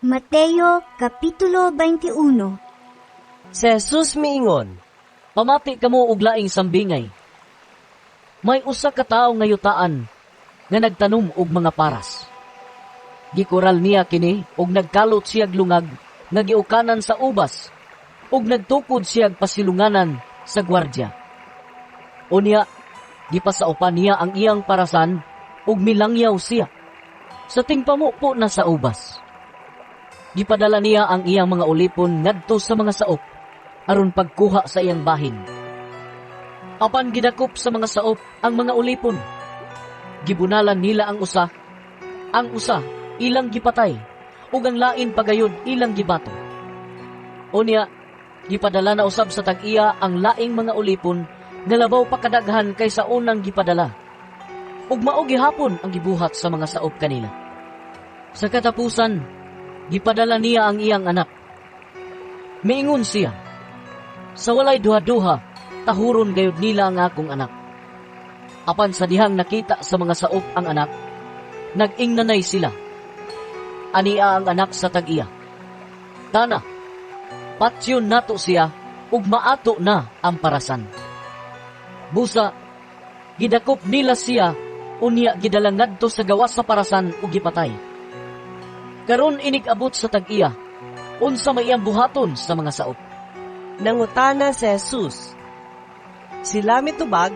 Mateo Kapitulo 21. Si Jesus miingon, "Pamati kamo og laing sambingay. May usa ka tawo nga yutaan nga nagtanom og mga paras. Gikural niya kini og nagkalot siyag lungag nga giukanan sa ubas ug nagtukod siyag pasilunganan sa gwardya. Unya, gipasaupan niya ang iyang parasan ug milangyaw siya sa tingpamupo na sa ubas. Gipadala niya ang iyang mga ulipon ngadto sa mga saop aron pagkuha sa iyang bahin. Apan gidakop sa mga saop ang mga ulipon. Gibunalan nila ang usa ilang gipatay, ug ang lain pagayod ilang gibato. Unya, gipadala na usab sa tag-iya ang laing mga ulipon nga labaw pa kadaghan kaysa unang gipadala. Ug mao gihapon ang gibuhat sa mga saop kanila. Sa katapusan, gipadala niya ang iyang anak. Miingon siya, 'Sa walay duha-duha, tahuron gayud nila ang akong anak.' Apan sa dihang nakita sa mga saop ang anak, nag-ingnanay sila, 'Ania ang anak sa tag-iya. Tana, patyon nato siya ug maato na ang parasan.' Busa, gidakop nila siya, unya gidala ngadto sa gawas sa parasan ug gipatay. Karon inig-abot sa tag-iya, unsa may iyang buhaton sa mga saop?" Nangutana si Jesus. Sila mitubag,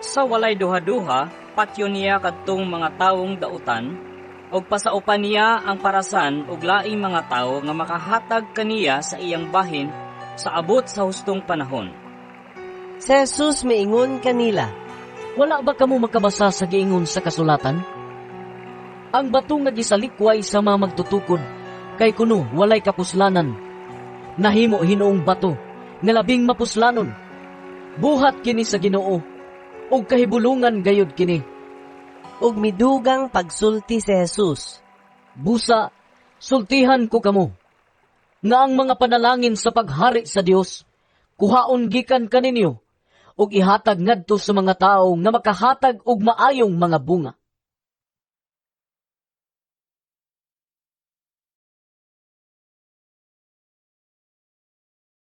"Sa walay duha-duha, patyon niya kadtong mga tawong dautan ug pasaupan niya ang parasan og laing mga tawo nga makahatag kaniya sa iyang bahin sa abot sa hustong panahon." Si Jesus miingon kanila, "Wala ba kamo makabasa sa giingon sa kasulatan? 'Ang bato nga gisalikway sa mga magtutukod kay kuno walay kapuslanan, nahimo hinuong bato nga labing mapuslanon. Buhat kini sa Ginoo, ug kahibulungan gayud kini.'" Ug midugang pagsulti si Jesus, "Busa, sultihan ko kamo, nga ang mga panalangin sa paghari sa Dios, kuhaon gikan kaninyo, ug ihatag ngadto sa mga tawo nga makahatag og maayong mga bunga."